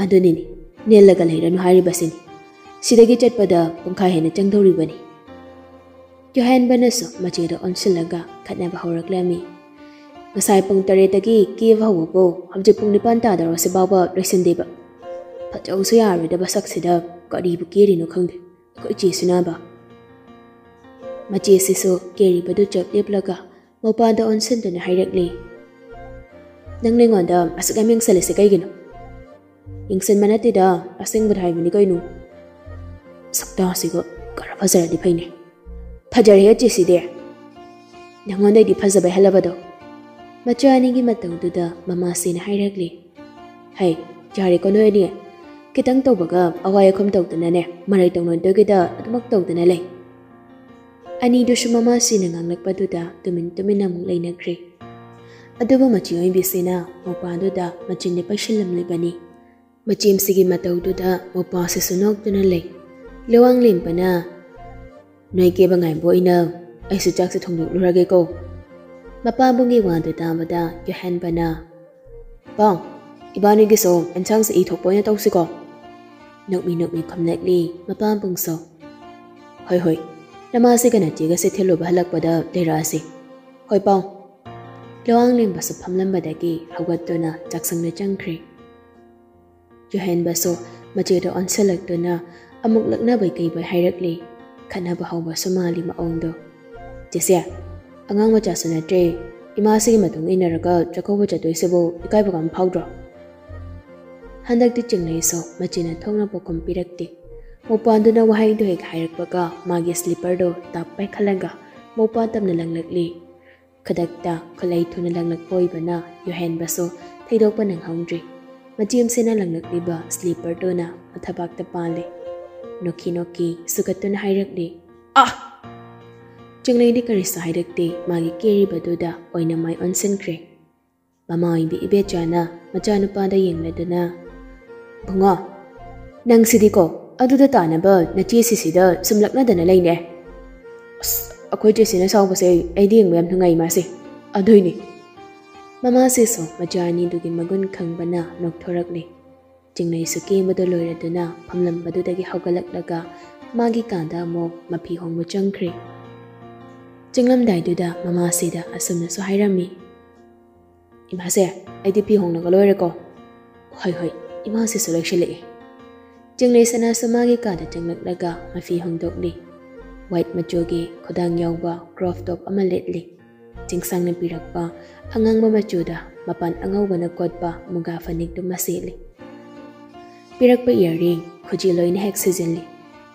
ꯑꯗꯨꯅꯤꯅꯦ, ꯅꯤꯜꯂꯒ ꯂꯩꯔꯅꯨ ꯍꯥꯏꯔꯤꯕꯁꯤꯅꯤ꯫ ꯁꯤꯗꯒꯤ ꯆꯠꯄꯗ ꯄꯨꯡꯈꯥꯏ ꯍꯦꯟꯅ ꯆꯪꯗꯧꯔꯤꯕꯅꯤ꯫ ꯌꯨꯍꯦꯟꯕꯅꯁꯨ ꯃꯆꯦꯗ ꯑꯣꯟꯁꯤꯜꯂꯒ ꯈꯠꯅꯕ ꯍꯧꯔꯛꯂꯝꯃꯤ꯫ "ꯉꯁꯥꯏ ꯄꯨꯡ ꯇꯔꯦꯠꯇꯒꯤ ꯀꯦꯕ ꯍꯧꯕꯕꯨ ꯍꯧꯖꯤꯛ ꯄꯨꯡ ꯅꯤꯄꯥꯟ ꯇꯥꯗꯧꯔꯁꯤ ꯐꯥꯎꯕ ꯂꯣꯏꯁꯤꯟꯗꯦꯕ꯫ ꯐꯖꯧꯁꯨ ꯌꯥꯔꯣꯏꯗꯕ ꯁꯛꯁꯤꯗ ꯀꯔꯤꯕꯨ ꯀꯦꯔꯤꯅꯣ ꯈꯪꯗꯦ ꯑꯩꯈꯣꯏ ꯏꯆꯦꯁꯤꯅꯕ꯫" ꯃꯆꯦꯁꯤꯁꯨ ꯀꯦꯔꯤꯕꯗꯨ ꯆꯞ ꯂꯦꯞꯂꯒ ꯃꯧꯄꯥꯗ ꯑꯣꯟꯁꯤꯟꯗꯨꯅ ꯍꯥꯏꯔꯛꯂꯤ, "ꯅꯪ ꯑꯩꯉꯣꯟꯗ ꯑꯁꯨꯛ ꯌꯥꯝ ꯌꯦꯡꯁꯜꯂꯤꯁꯦ ꯀꯩꯒꯤꯅꯣ?" "ꯌꯦꯡꯁꯤꯟꯕ ꯅꯠꯇꯦꯗ, ꯑꯁꯦꯡꯕꯗ ꯍꯥꯏꯕꯅꯤ ꯀꯩꯅꯣ꯫" "ꯁꯛꯇꯥꯁꯤꯒ ꯈꯔ ꯐꯖꯔꯗꯤ ꯐꯩꯅꯦ꯫" "ꯐꯖꯔꯦ ꯆꯦꯁꯤꯗꯤ, ꯅꯪꯉꯣꯟꯗꯩꯗꯤ ꯐꯖꯕ ꯍꯦꯜꯂꯕꯗꯣ꯫" ꯃꯆꯥ ꯑꯅꯤꯒꯤ ꯃꯇꯧꯗꯨꯗ ꯃꯃꯥꯁꯤꯅ ꯍꯥꯏꯔꯛꯂꯤ, "ꯍꯩ, ꯌꯥꯔꯦꯀꯣ ꯅꯣꯏ ꯑꯅꯤ, ꯈꯤꯇꯪ ꯇꯧꯕꯒ ꯑꯋꯥꯏ ꯑꯈꯨꯝ ꯇꯧꯗꯅꯅꯦ, ꯃꯔꯩ ꯇꯧꯅꯗꯣꯏꯒꯤꯗ ꯑꯗꯨꯃꯛ ꯇꯧꯗꯅ ꯂꯩ꯫" ꯑꯅꯤꯗꯨꯁꯨ ꯃꯃꯥꯁꯤꯅ ꯉꯥꯡꯂꯛꯄꯗꯨꯗ ꯇꯨꯃꯤꯟ ꯇꯨꯃꯤꯟꯅ ꯑꯃꯨꯛ ꯂꯩꯅꯈ꯭ꯔꯦ꯫ ꯑꯗꯨꯕꯨ ꯃꯆꯤ ꯑꯣꯏꯕꯤꯁꯤꯅ ꯃꯧꯄꯥꯗꯨꯗ ꯃꯆꯤꯟꯗ ꯄꯩꯁꯤꯜꯂꯝꯂꯤꯕꯅꯤ꯫ ꯃꯆꯦꯝꯁꯤꯒꯤ ꯃꯇꯧꯗꯨꯗ ꯃꯧꯄꯥꯁꯤꯁꯨ ꯅꯣꯛꯇꯨꯅ ꯂꯩ꯫ ꯂꯨꯋꯥꯡꯂꯦꯝꯕꯅ, "ꯅꯣꯏ ꯀꯦꯕ ꯉꯥꯏꯕ ꯑꯣꯏꯅ ꯑꯩꯁꯨ ꯆꯥꯛꯁꯦ ꯊꯣꯡꯗꯣꯛꯂꯨꯔꯒꯦꯀꯣ꯫" ꯃꯄꯥꯕꯨꯡꯒꯤ ꯋꯥꯗꯨ ꯇꯥꯕꯗ ꯌꯨꯍꯦꯟꯕꯅ, "ꯄꯥꯎ, ꯏꯕꯥꯅꯤꯒꯤꯁꯨ ꯑꯦꯟꯁꯥꯡꯁꯦ ꯏ ꯊꯣꯛꯄ ꯑꯣꯏꯅ ꯇꯧꯁꯤꯀꯣ?" ꯅꯣꯛꯃꯤ ꯅꯣꯛꯃꯤ ꯈꯨꯝꯂꯛꯂꯤ ꯃꯄꯥꯕꯨꯡꯁꯨ꯫ "ꯍꯣꯏ ꯍꯣꯏ, ꯅꯃꯥꯁꯤꯒ ꯅꯆꯦꯒꯁꯦ ꯊꯤꯜꯂꯨꯕ ꯍꯜꯂꯛꯄꯗ ꯂꯩꯔꯛꯑꯁꯤ꯫ ꯍꯣꯏ ꯄꯥꯎ꯫" ꯂꯨꯋꯥꯡꯂꯦꯝꯕꯁꯨ ꯐꯝꯂꯝꯕꯗꯒꯤ ꯍꯧꯒꯠꯇꯨꯅ ꯆꯥꯛꯁꯪꯗ ꯆꯪꯈ꯭ꯔꯦ꯫ ꯌꯨꯍꯦꯟꯕꯁꯨ ꯃꯆꯦꯗ ꯑꯣꯟꯁꯤꯜꯂꯛꯇꯨꯅ ꯑꯃꯨꯛ ꯂꯛꯅꯕꯩ ꯀꯩꯕꯩ ꯍꯥꯏꯔꯛꯂꯤ꯫ ꯈꯠꯅꯕ ꯍꯧꯕꯁꯨ ꯃꯥꯜꯂꯤ ꯃꯑꯣꯡꯗꯣ꯫ "ꯆꯦꯁꯦ, ꯑꯉꯥꯡ ꯃꯆꯥꯁꯨ ꯅꯠꯇ꯭ꯔꯦ, ꯏꯃꯥꯁꯤꯒꯤ ꯃꯇꯨꯡ ꯏꯟꯅꯔꯒ ꯆꯥꯛꯀꯧꯕ ꯆꯠꯇꯣꯏꯁꯤꯕꯨ ꯏꯀꯥꯏꯕꯒ ꯑꯃ ꯐꯥꯎꯗ꯭ꯔꯣ?" ꯍꯟꯗꯛꯇꯤ ꯆꯤꯡꯂꯩꯁꯨ ꯃꯆꯦꯅ ꯊꯣꯛꯅ ꯄꯥꯎꯈꯨꯝ ꯄꯤꯔꯛꯇꯦ꯫ ꯃꯧꯄꯥꯗꯨꯅ ꯋꯥꯍꯩꯗꯨ ꯍꯦꯛ ꯍꯥꯏꯔꯛꯄꯒ ꯃꯥꯒꯤ ꯁ꯭ꯂꯤꯄꯔꯗꯣ ꯇꯞ ꯄꯥꯏꯈꯠꯂꯒ ꯃꯧꯄꯥ ꯇꯝꯅ ꯂꯪꯂꯛꯂꯤ꯫ ꯈꯨꯗꯛꯇ ꯈꯨꯠꯂꯩ ꯊꯨꯅ ꯂꯪꯂꯛꯄ ꯑꯣꯏꯕꯅ ꯌꯨꯍꯦꯟꯕꯁꯨ ꯊꯩꯗꯣꯛꯄ ꯅꯪꯍꯧꯗ꯭ꯔꯤ꯫ ꯃꯆꯦꯝꯁꯤꯅ ꯂꯪꯂꯛꯂꯤꯕ ꯁ꯭ꯂꯤꯄꯔꯗꯨꯅ ꯃꯊꯕꯥꯛꯇ ꯄꯥꯜꯂꯦ꯫ ꯅꯣꯛꯈꯤ ꯅꯣꯛꯈꯤ ꯁꯨꯒꯠꯇꯨꯅ ꯍꯥꯏꯔꯛꯂꯤ, "ꯑꯥ!" ꯆꯤꯡꯂꯩꯗꯤ ꯀꯔꯤꯁꯨ ꯍꯥꯏꯔꯛꯇꯦ, ꯃꯥꯒꯤ ꯀꯦꯔꯤꯕꯗꯨꯗ ꯑꯣꯏꯅ ꯃꯥꯏ ꯑꯣꯟꯁꯤꯟꯈ꯭ꯔꯦ꯫ ꯃꯃꯥ ꯑꯣꯏꯕꯤ ꯏꯕꯦꯆꯥꯅ ꯃꯆꯥꯅꯨꯄꯥꯗ ꯌꯦꯡꯂꯗꯨꯅ, "ꯕꯨꯡꯉꯣ, ꯅꯪꯁꯤꯗꯤꯀꯣ, ꯑꯗꯨꯗ ꯇꯥꯅꯕ ꯅꯆꯦ ꯁꯤꯁꯤꯗ ꯁꯨꯝ ꯂꯛꯅꯗꯅ ꯂꯩꯅꯦ꯫ ꯑꯁ, ꯑꯩꯈꯣꯏ ꯆꯦꯁꯤꯅ ꯁꯥꯎꯕꯁꯦ ꯑꯩꯗꯤ ꯌꯦꯡꯕ ꯌꯥꯝ ꯅꯨꯡꯉꯥꯏ ꯃꯥꯁꯦ꯫ ꯑꯗꯨꯏꯅꯦ꯫" ꯃꯃꯥꯁꯤꯁꯨ ꯃꯆꯥ ꯑꯅꯤꯗꯨꯒꯤ ꯃꯒꯨꯟ ꯈꯪꯕꯅ ꯅꯣꯛꯊꯣꯔꯛꯂꯤ꯫ ꯆꯤꯡꯂꯩꯁꯨ ꯀꯦꯕꯗ ꯂꯣꯏꯔꯗꯨꯅ ꯐꯝꯂꯝꯕꯗꯨꯗꯒꯤ ꯍꯧꯒꯠꯂꯛꯂꯒ ꯃꯥꯒꯤ ꯀꯥꯗ ꯑꯃꯨꯛ ꯃꯐꯤ ꯍꯣꯡꯕ ꯆꯪꯈ꯭ꯔꯦ꯫ ꯆꯪꯂꯝꯗꯥꯏꯗꯨꯗ ꯃꯃꯥꯁꯤꯗ ꯑꯁꯨꯝꯅꯁꯨ ꯍꯥꯏꯔꯝꯃꯤ, "ꯏꯃꯥꯁꯦ, ꯑꯩꯗꯤ ꯐꯤ ꯍꯣꯡꯂꯒ ꯂꯣꯏꯔꯦꯀꯣ꯫" "ꯍꯣꯏ ꯍꯣꯏ, ꯏꯃꯥꯁꯤꯁꯨ ꯂꯣꯏꯁꯤꯜꯂꯛꯑꯦ꯫" ꯆꯤꯡꯂꯩꯁꯅꯥꯁꯨ ꯃꯥꯒꯤ ꯀꯥꯗ ꯆꯪꯂꯛꯂꯒ ꯃꯐꯤ ꯍꯣꯡꯗꯣꯛꯂꯤ꯫ ꯋꯥꯏꯠ ꯃꯆꯨꯒꯤ ꯈꯨꯗꯥꯡ ꯌꯥꯎꯕ ꯀ꯭ꯔꯣꯞ ꯇꯣꯞ ꯑꯃ ꯂꯤꯠꯂꯤ꯫ ꯆꯤꯡꯁꯥꯡꯅ ꯄꯤꯔꯛꯄ ꯑꯉꯥꯡꯕ ꯃꯆꯨꯗ ꯃꯄꯥꯟ ꯑꯉꯧꯕꯅ ꯀꯣꯠꯄ ꯃꯨꯒꯥ ꯐꯅꯦꯛꯇꯨꯃ ꯁꯦꯠꯂꯤ꯫ ꯄꯤꯔꯛꯄ ꯏꯌꯥꯔꯤꯡ, ꯈꯨꯖꯤ ꯂꯣꯏꯅ ꯍꯦꯛ ꯁꯤꯖꯤꯜꯂꯤ꯫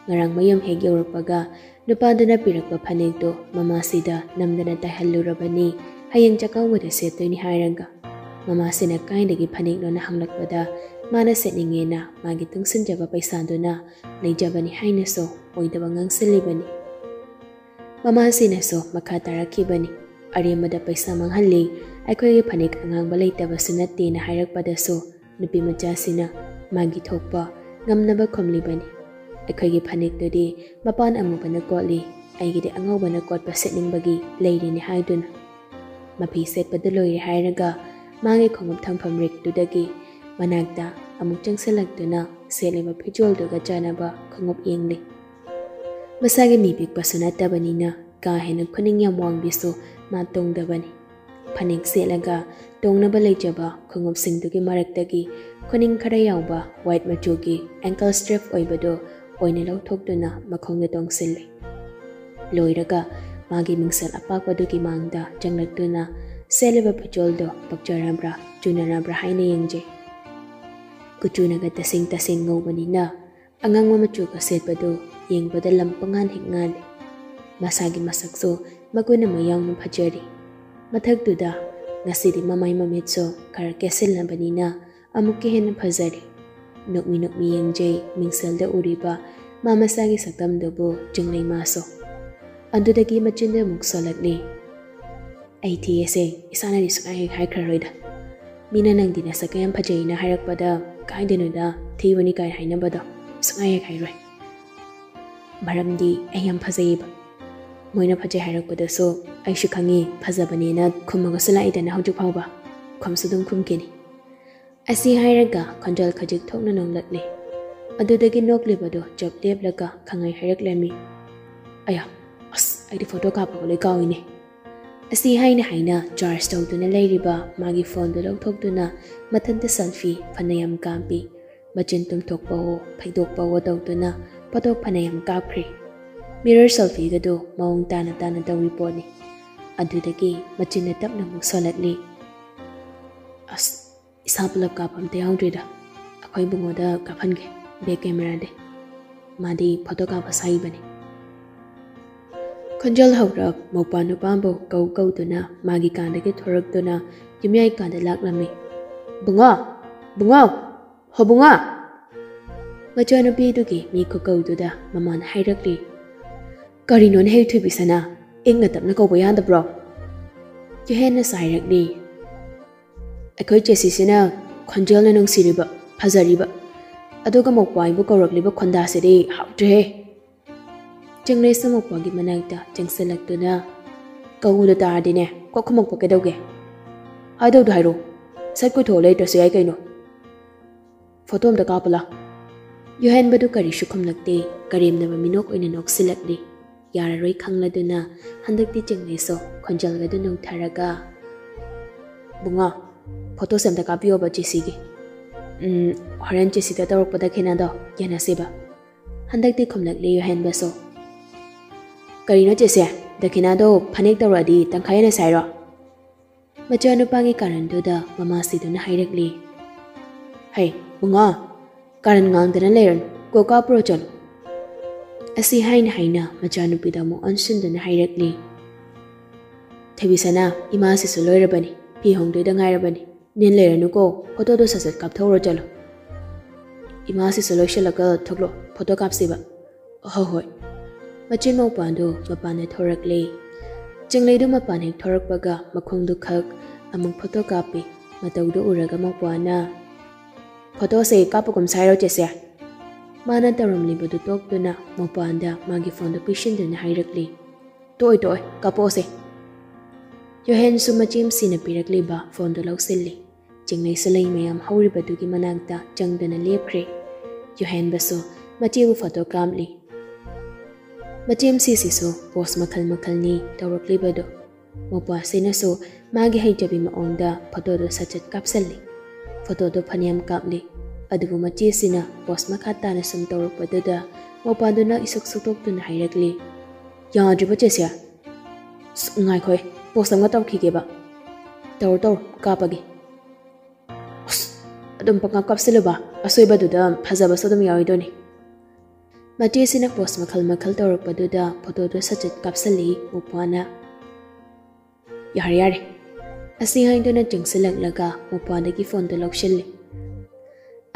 ꯉꯔꯥꯡ ꯃꯌꯨꯝ ꯍꯦꯛ ꯌꯧꯔꯛꯄꯒ ꯅꯨꯄꯥꯗꯨꯅ ꯄꯤꯔꯛꯄ ꯐꯅꯦꯛꯇꯨ ꯃꯃꯥꯁꯤꯗ ꯅꯝꯗꯅ ꯇꯥꯏꯍꯜꯂꯨꯔꯕꯅꯤ꯫ ꯍꯌꯦꯡ ꯆꯥꯛꯀꯧꯕꯗ ꯁꯦꯠꯇꯣꯏꯅꯤ ꯍꯥꯏꯔꯒ ꯃꯃꯥꯁꯤꯅ ꯀꯥꯏꯗꯒꯤ ꯐꯅꯦꯛꯅꯣꯅ ꯍꯪꯂꯛꯄꯗ ꯃꯥꯅ ꯁꯦꯠꯅꯤꯡꯉꯦꯅ ꯃꯥꯒꯤ ꯇꯨꯡꯁꯤꯟꯖꯕ ꯄꯩꯁꯥꯗꯨꯅ ꯂꯩꯖꯕꯅꯤ ꯍꯥꯏꯅꯁꯨ ꯑꯣꯏꯗꯕ ꯉꯥꯡꯁꯤꯜꯂꯤꯕꯅꯤ꯫ ꯃꯃꯥꯁꯤꯅꯁꯨ ꯃꯈꯥ ꯇꯥꯔꯛꯈꯤꯕꯅꯤ, "ꯑꯔꯦꯝꯕꯗ ꯄꯩꯁꯥ ꯃꯥꯡꯍꯜꯂꯤ, ꯑꯩꯈꯣꯏꯒꯤ ꯐꯅꯦꯛ ꯑꯉꯥꯡꯕ ꯂꯩꯇꯕꯁꯨ ꯅꯠꯇꯦꯅ" ꯍꯥꯏꯔꯛꯄꯗꯁꯨ ꯅꯨꯄꯤ ꯃꯆꯥꯁꯤꯅ ꯃꯥꯒꯤ ꯊꯣꯛꯄ ꯉꯝꯅꯕ ꯈꯨꯝꯂꯤꯕꯅꯤ, "ꯑꯩꯈꯣꯏꯒꯤ ꯐꯅꯦꯛꯇꯨꯗꯤ ꯃꯄꯥꯟ ꯑꯃꯨꯕꯅ ꯀꯣꯠꯂꯤ, ꯑꯩꯒꯤꯗꯤ ꯑꯉꯧꯕꯅ ꯀꯣꯠꯄ ꯁꯦꯠꯅꯤꯡꯕꯒꯤ ꯂꯩꯔꯤꯅꯤ" ꯍꯥꯏꯗꯨꯅ꯫ ꯃꯐꯤ ꯁꯦꯠꯄꯗ ꯂꯣꯏꯔꯦ ꯍꯥꯏꯔꯒ ꯃꯥꯒꯤ ꯈꯣꯡꯎꯞ ꯊꯝꯐꯝ ꯔꯦꯛꯇꯨꯗꯒꯤ ꯃꯅꯥꯛꯇ ꯑꯃꯨꯛ ꯆꯪꯁꯤꯜꯂꯛꯇꯨꯅ ꯁꯦꯠꯂꯤꯕ ꯐꯤꯖꯣꯜꯗꯨꯒ ꯆꯥꯟꯅꯕ ꯈꯣꯡꯎꯞ ꯌꯦꯡꯂꯤ꯫ ꯃꯁꯥꯒꯤ ꯃꯤ ꯄꯤꯛꯄꯁꯨ ꯅꯠꯇꯕꯅꯤꯅ ꯀꯥ ꯍꯦꯟꯅ ꯈꯨꯅꯤꯡ ꯌꯥꯝ ꯋꯥꯡꯕꯤꯁꯨ ꯃꯥ ꯇꯣꯡꯗꯕꯅꯤ꯫ ꯐꯅꯦꯛ ꯁꯦꯠꯂꯒ ꯇꯣꯡꯅꯕ ꯂꯩꯖꯕ ꯈꯣꯡꯎꯞꯁꯤꯡꯗꯨꯒꯤ ꯃꯔꯛꯇꯒꯤ ꯈꯨꯅꯤꯡ ꯈꯔ ꯌꯥꯎꯕ ꯋꯥꯏꯠ ꯃꯆꯨꯒꯤ ꯑꯦꯡꯀꯜ ꯁ꯭ꯇ꯭ꯔꯦꯞ ꯑꯣꯏꯕꯗꯨ ꯑꯣꯏꯅ ꯂꯧꯊꯣꯛꯇꯨꯅ ꯃꯈꯣꯡꯗ ꯇꯣꯡꯁꯤꯜꯂꯤ꯫ ꯂꯣꯏꯔꯒ ꯃꯥꯒꯤ ꯃꯤꯡꯁꯦꯜ ꯑꯄꯥꯛꯄꯗꯨꯒꯤ ꯃꯥꯡꯗ ꯆꯪꯂꯛꯇꯨꯅ ꯁꯦꯠꯂꯤꯕ ꯐꯤꯖꯣꯜꯗꯣ ꯄꯛꯆꯔꯕ꯭ꯔꯥ, ꯆꯨꯅꯔꯕ꯭ꯔꯥ ꯍꯥꯏꯅ ꯌꯦꯡꯖꯩ꯫ ꯀꯨꯆꯨꯅꯒ ꯇꯁꯦꯡ ꯇꯁꯦꯡ ꯉꯧꯕꯅꯤꯅ ꯑꯉꯥꯡꯕ ꯃꯆꯨꯒ ꯁꯦꯠꯄꯗꯨ ꯌꯦꯡꯕꯗ ꯂꯝ ꯄꯉꯥꯟ ꯍꯦꯛ ꯉꯥꯜꯂꯤ꯫ ꯃꯁꯥꯒꯤ ꯃꯁꯛꯁꯨ ꯃꯒꯨꯟ ꯑꯃ ꯌꯥꯎꯅ ꯐꯖꯔꯤ꯫ ꯃꯊꯛꯇꯨꯗ ꯉꯁꯤꯗꯤ ꯃꯃꯥꯏ ꯃꯃꯤꯠꯁꯨ ꯈꯔ ꯀꯦꯁꯤꯜꯂꯕꯅꯤꯅ ꯑꯃꯨꯛꯀ ꯍꯦꯟꯅ ꯐꯖꯔꯤ꯫ ꯅꯣꯛꯃꯤ ꯅꯣꯛꯃꯤ ꯌꯦꯡꯖꯩ ꯃꯤꯡꯁꯦꯜꯗ ꯎꯔꯤꯕ ꯃꯥ ꯃꯁꯥꯒꯤ ꯁꯛꯇꯝꯗꯨꯕꯨ ꯆꯤꯡꯂꯩꯃꯥꯁꯨ꯫ ꯑꯗꯨꯗꯒꯤ ꯃꯆꯤꯟꯗ ꯑꯃꯨꯛ ꯁꯣꯜꯂꯛꯂꯤ, "ꯑꯩ ꯊꯤꯌꯦꯁꯦ ꯏꯁꯥꯅꯗꯤ ꯁꯨꯡꯍꯥꯏ ꯍꯦꯛ ꯍꯥꯏꯈ꯭ꯔꯔꯣꯏꯗ꯫ ꯃꯤꯅ ꯅꯪꯗꯤ ꯅꯁꯛꯀ ꯌꯥꯝ ꯐꯖꯩꯅ ꯍꯥꯏꯔꯛꯄꯗ ꯀꯥꯏꯗꯅꯣꯗ ꯊꯤꯕꯅꯤ ꯀꯥꯏ ꯍꯥꯏꯅꯕꯗꯣ ꯁꯨꯡꯍꯥꯏ ꯍꯦꯛ ꯍꯥꯏꯔꯣꯏ꯫ ꯃꯔꯝꯗꯤ ꯑꯩ ꯌꯥꯝ ꯐꯖꯩꯌꯦꯕ꯫ ꯃꯣꯏꯅ ꯐꯖꯩ ꯍꯥꯏꯔꯛꯄꯗꯁꯨ ꯑꯩꯁꯨ ꯈꯪꯉꯤ ꯐꯖꯕꯅꯦꯅ ꯈꯨꯝꯃꯒꯁꯨ ꯂꯥꯛꯏꯗꯅ ꯍꯧꯖꯤꯛ ꯐꯥꯎꯕ꯫ ꯈꯨꯝꯁꯨ ꯑꯗꯨꯝ ꯈꯨꯝꯈꯤꯅꯤ꯫ ꯑꯁꯤ ꯍꯥꯏꯔꯒ ꯈꯣꯟꯖꯦꯜ ꯈꯖꯤꯛ ꯊꯣꯛꯅ ꯅꯣꯡꯂꯛꯂꯦ꯫ ꯑꯗꯨꯗꯒꯤ ꯅꯣꯛꯂꯤꯕꯗꯨ ꯆꯞ ꯂꯦꯞꯂꯒ ꯈꯪꯍꯩ ꯍꯥꯏꯔꯛꯂꯝꯃꯤ꯫ ꯑꯌꯥ, ꯑꯁ, ꯑꯩꯗꯤ ꯐꯣꯇꯣ ꯀꯥꯞꯄꯒ ꯂꯣꯏ ꯀꯥꯎꯏꯅꯦ꯫ ꯑꯁꯤ ꯍꯥꯏꯅ ꯍꯥꯏꯅ ꯆꯥꯔꯖ ꯇꯧꯗꯨꯅ ꯂꯩꯔꯤꯕ ꯃꯥꯒꯤ ꯐꯣꯟꯗꯨ ꯂꯧꯊꯣꯛꯇꯨꯅ ꯃꯊꯟꯇ ꯁꯦꯜꯐꯤ ꯐꯅꯌꯥꯝ ꯀꯥꯞꯄꯤ꯫ ꯃꯆꯤꯟ ꯇꯨꯝꯊꯣꯛꯄꯋꯣ ꯐꯩꯗꯣꯛꯄꯋꯣ ꯇꯧꯗꯨꯅ ꯐꯣꯇꯣ ꯐꯅꯌꯥꯝ ꯀꯥꯞꯈ꯭ꯔꯦ꯫ ꯃꯤꯔꯔ ꯁꯦꯜꯐꯤꯒꯗꯣ ꯃꯑꯣꯡ ꯇꯥꯅ ꯇꯥꯅ ꯇꯧꯔꯤ ꯄꯣꯠꯅꯤ꯫ ꯑꯗꯨꯗꯒꯤ ꯃꯆꯤꯟꯅ ꯇꯞꯅ ꯑꯃꯨꯛ ꯁꯣꯜꯂꯛꯂꯤ꯫ ꯑꯁ, ꯏꯁꯥ ꯄꯨꯂꯞ ꯀꯥꯞꯄ ꯑꯝꯇ ꯌꯥꯎꯗ꯭ꯔꯤꯗ꯫ ꯑꯩꯈꯣꯏ ꯏꯕꯨꯡꯉꯣꯗ ꯀꯥꯞꯍꯟꯒꯦ, ꯕꯦꯛ ꯀꯦꯃꯦꯔꯥꯗꯤ꯫ ꯃꯥꯗꯤ ꯐꯣꯇꯣ ꯀꯥꯞꯄ ꯁꯥꯏꯕꯅꯤ꯫ ꯈꯣꯟꯖꯦꯜ ꯍꯧꯔꯞ ꯃꯧꯄ꯭ꯋꯥ ꯅꯨꯄꯥꯕꯨ ꯀꯧ ꯀꯧꯗꯨꯅ ꯃꯥꯒꯤ ꯀꯥꯗꯒꯤ ꯊꯣꯔꯛꯇꯨꯅ ꯌꯨꯝꯌꯥꯏ ꯀꯥꯗ ꯂꯥꯛꯂꯝꯃꯤ꯫ "ꯕꯨꯡꯉꯣ! ꯕꯨꯡꯉꯣ! ꯍꯣ ꯕꯨꯡꯉꯣ!" ꯃꯆꯥꯅꯨꯄꯤꯗꯨꯒꯤ ꯃꯤ ꯈꯨꯀꯧꯗꯨꯗ ꯃꯃꯥꯅ ꯍꯥꯏꯔꯛꯂꯤ꯫ "ꯀꯔꯤꯅꯣꯅꯦ ꯍꯦ ꯊꯣꯏꯕꯤꯁꯅꯥ? ꯏꯪꯅ ꯇꯞꯅ ꯀꯧꯕ ꯌꯥꯗꯕ꯭ꯔꯣ?" ꯌꯨꯍꯦꯟꯅꯁꯨ ꯍꯥꯏꯔꯛꯂꯤ꯫ "ꯑꯩꯈꯣꯏ ꯆꯦꯁꯤꯁꯤꯅ ꯈꯣꯟꯖꯦꯜꯅ ꯅꯨꯡꯁꯤꯔꯤꯕ, ꯐꯖꯔꯤꯕ, ꯑꯗꯨꯒ ꯃꯧꯄ꯭ꯋꯥ ꯑꯩꯕꯨ ꯀꯧꯔꯛꯂꯤꯕ ꯈꯣꯟꯗꯥꯁꯤꯗꯤ ꯍꯥꯎꯇ꯭ꯔꯦꯍꯦ!" ꯆꯤꯡꯂꯩꯁꯨ ꯃꯧꯄ꯭ꯋꯥꯒꯤ ꯃꯅꯥꯛꯇ ꯆꯪꯁꯤꯜꯂꯛꯇꯨꯅ, "ꯀꯧꯕꯗꯣ ꯇꯥꯔꯗꯤꯅꯦ, ꯀꯣꯛ ꯈꯨꯝꯃꯛꯄ ꯀꯩꯗꯧꯒꯦ? ꯍꯥꯏꯗꯧꯗꯣ ꯍꯥꯏꯔꯣ꯫ ꯁꯠ ꯀꯣꯏꯊꯣꯛꯑ ꯂꯩꯇ꯭ꯔꯁꯨ ꯌꯥꯏ ꯀꯩꯅꯣ꯫ ꯐꯣꯇꯣ ꯑꯝꯇ ꯀꯥꯞꯄꯨ ꯂꯥꯎ꯫" ꯌꯨꯍꯦꯟꯕꯗꯨ ꯀꯔꯤꯁꯨ ꯈꯨꯝꯂꯛꯇꯦ꯫ ꯀꯔꯦꯝꯅꯕ ꯃꯤꯅꯣꯛ ꯑꯣꯏꯅ ꯅꯣꯛꯁꯤꯜꯂꯛꯂꯤ꯫ ꯌꯥꯔꯔꯣꯏ ꯈꯪꯂꯗꯨꯅ ꯍꯟꯗꯛꯇꯤ ꯆꯤꯡꯂꯩꯁꯨ ꯈꯣꯟꯖꯦꯜꯒꯗꯨ ꯅꯧꯊꯔꯒ, "ꯕꯨꯡꯉꯣ, ꯐꯣꯇꯣꯁꯦ ꯑꯝꯇ ꯀꯥꯞꯄꯤꯌꯣꯕ ꯆꯦꯁꯤꯒꯤ꯫ ꯎꯝ, ꯍꯣꯔꯦꯟ ꯆꯦꯁꯤꯗ ꯇꯧꯔꯛꯄ ꯗꯈꯤꯅꯥꯗꯣ ꯌꯦꯟꯅꯁꯦꯕ꯫" ꯍꯟꯗꯛꯇꯤ ꯈꯨꯝꯂꯛꯂꯤ ꯌꯨꯍꯦꯟꯕꯁꯨ꯫ "ꯀꯔꯤꯅꯣ ꯆꯦꯁꯦ, ꯗꯈꯤꯅꯥꯗꯣ ꯐꯅꯦꯛ ꯇꯧꯔꯛꯑꯗꯤ ꯇꯪꯈꯥꯏ ꯌꯦꯟꯅꯁꯦ ꯍꯥꯏꯔꯣ?" ꯃꯆꯥꯅꯨꯄꯥꯒꯤ ꯀꯥꯔꯟꯗꯨꯗ ꯃꯃꯥꯁꯤꯗꯨꯅ ꯍꯥꯏꯔꯛꯂꯤ꯫ "ꯍꯩ, ꯕꯨꯡꯉꯣ, ꯀꯥꯔꯟ ꯉꯥꯡꯗꯅ ꯂꯩꯔꯅꯨ, ꯀꯣꯛ ꯀꯥꯞꯄꯨꯔꯣ ꯆꯠꯂꯣ꯫" ꯑꯁꯤ ꯍꯥꯏꯅ ꯍꯥꯏꯅ ꯃꯆꯥꯅꯨꯄꯤꯗ ꯑꯃꯨꯛ ꯑꯣꯟꯁꯤꯟꯗꯨꯅ ꯍꯥꯏꯔꯛꯂꯤ꯫ "ꯊꯣꯏꯕꯤꯁꯅꯥ, ꯏꯃꯥꯁꯤꯁꯨ ꯂꯣꯏꯔꯕꯅꯤ, ꯐꯤ ꯍꯣꯡꯗꯣꯏꯗ ꯉꯥꯏꯔꯕꯅꯤ꯫ ꯅꯦꯟ ꯂꯩꯔꯅꯨꯀꯣ, ꯐꯣꯇꯣꯗꯣ ꯁꯠ ꯁꯠ ꯀꯥꯞꯊꯣꯛꯎꯔꯣ ꯆꯠꯂꯣ꯫" "ꯏꯃꯥꯁꯤꯁꯨ ꯂꯣꯏꯁꯤꯜꯂꯒ ꯊꯣꯛꯂꯛꯑꯣ, ꯐꯣꯇꯣ ꯀꯥꯞꯁꯤꯕ꯫" "ꯍꯣꯏ, ꯍꯣꯏ꯫" ꯃꯆꯤꯟ ꯃꯧꯄꯥꯗꯨ ꯃꯄꯥꯟꯗ ꯊꯣꯔꯛꯂꯦ꯫ ꯆꯤꯡꯂꯩꯗꯨ ꯃꯄꯥꯟ ꯍꯦꯛ ꯊꯣꯔꯛꯄꯒ ꯃꯈꯣꯡꯗꯨ ꯈꯛ ꯑꯃꯨꯛ ꯐꯣꯇꯣ ꯀꯥꯞꯄꯤ꯫ ꯃꯇꯧꯗꯨ ꯎꯔꯒ ꯃꯧꯄꯥꯅ, "ꯐꯣꯇꯣꯁꯦ ꯀꯥꯞꯄꯒꯨꯝ ꯁꯥꯏꯔꯣ ꯆꯦꯁꯦ?" ꯃꯥꯅ ꯇꯧꯔꯝꯂꯤꯕꯗꯨ ꯇꯣꯛꯇꯨꯅ ꯃꯧꯄꯥꯗ ꯃꯥꯒꯤ ꯐꯣꯟꯗꯨ ꯄꯤꯁꯤꯟꯗꯨꯅ ꯍꯥꯏꯔꯛꯂꯤ꯫ "ꯇꯣꯛꯑꯣꯏ, ꯇꯣꯛꯑꯣꯏ, ꯀꯥꯞꯄꯛꯑꯣꯁꯦ꯫" ꯌꯨꯍꯦꯟꯁꯨ ꯃꯆꯦꯝꯁꯤꯅ ꯄꯤꯔꯛꯂꯤꯕ ꯐꯣꯟꯗꯨ ꯂꯧꯁꯤꯜꯂꯤ꯫ ꯆꯤꯡꯂꯩꯁꯨ ꯂꯩ ꯃꯌꯥꯝ ꯍꯧꯔꯤꯕꯗꯨꯒꯤ ꯃꯅꯥꯛꯇ ꯆꯪꯗꯨꯅ ꯂꯦꯞꯈ꯭ꯔꯦ꯫ ꯌꯨꯍꯦꯟꯕꯁꯨ ꯃꯆꯦꯕꯨ ꯐꯣꯇꯣ ꯀꯥꯞꯂꯤ꯫ ꯃꯆꯦꯝꯁꯤꯁꯤꯁꯨ ꯄꯣꯁ ꯃꯈꯜ ꯃꯈꯜꯅꯤ ꯇꯧꯔꯛꯂꯤꯕꯗꯣ꯫ ꯃꯧꯄ꯭ꯋꯥꯁꯤꯅꯁꯨ ꯃꯥꯒꯤ ꯍꯩꯖꯕꯤ ꯃꯑꯣꯡꯗ ꯐꯣꯇꯣꯗꯣ ꯁꯠ ꯁꯠ ꯀꯥꯞꯁꯜꯂꯤ꯫ ꯐꯣꯇꯣꯗꯣ ꯐꯅꯌꯥꯝ ꯀꯥꯞꯂꯤ, ꯑꯗꯨꯕꯨ ꯃꯆꯦꯁꯤꯅ ꯄꯣꯁ ꯃꯈꯥ ꯇꯥꯅ ꯁꯨꯝ ꯇꯧꯔꯛꯄꯗꯨꯗ ꯃꯧꯄ꯭ꯋꯥꯗꯨꯅ ꯏꯁꯨꯛ ꯁꯨꯛꯇꯣꯛꯇꯨꯅ ꯍꯥꯏꯔꯛꯂꯤ, "ꯌꯥꯗ꯭ꯔꯤꯕ ꯆꯦꯁꯦ?" "ꯑꯁ, ꯉꯥꯏꯈꯣꯍꯦ, ꯄꯣꯁ ꯑꯃꯒ ꯇꯧꯔꯛꯈꯤꯒꯦꯕ꯫" "ꯇꯧꯔꯣ ꯇꯧꯔꯣ, ꯀꯥꯞꯄꯒꯦ꯫" "ꯑꯁ, ꯑꯗꯨꯝ ꯄꯪꯀꯥꯞ ꯀꯥꯞꯁꯤꯜꯂꯨꯕ, ꯑꯁꯣꯏꯕꯗꯨꯗ ꯐꯖꯕꯁꯨ ꯑꯗꯨꯝ ꯌꯥꯎꯔꯤꯗꯨꯅꯤ꯫" ꯃꯆꯦꯁꯤꯅ ꯄꯣꯁ ꯃꯈꯜ ꯃꯈꯜ ꯇꯧꯔꯛꯄꯗꯨꯗ ꯐꯣꯇꯣꯗꯣ ꯁꯠ ꯁꯠ ꯀꯥꯞꯁꯤꯜꯂꯤ ꯃꯧꯄ꯭ꯋꯥꯅ꯫ "ꯌꯥꯔꯦ ꯌꯥꯔꯦ," ꯑꯁꯤ ꯍꯥꯏꯗꯨꯅ ꯆꯪꯁꯤꯜꯂꯛꯂꯒ ꯃꯧꯄ꯭ꯋꯥꯗꯒꯤ ꯐꯣꯟꯗꯣ ꯂꯧꯁꯤꯜꯂꯤ꯫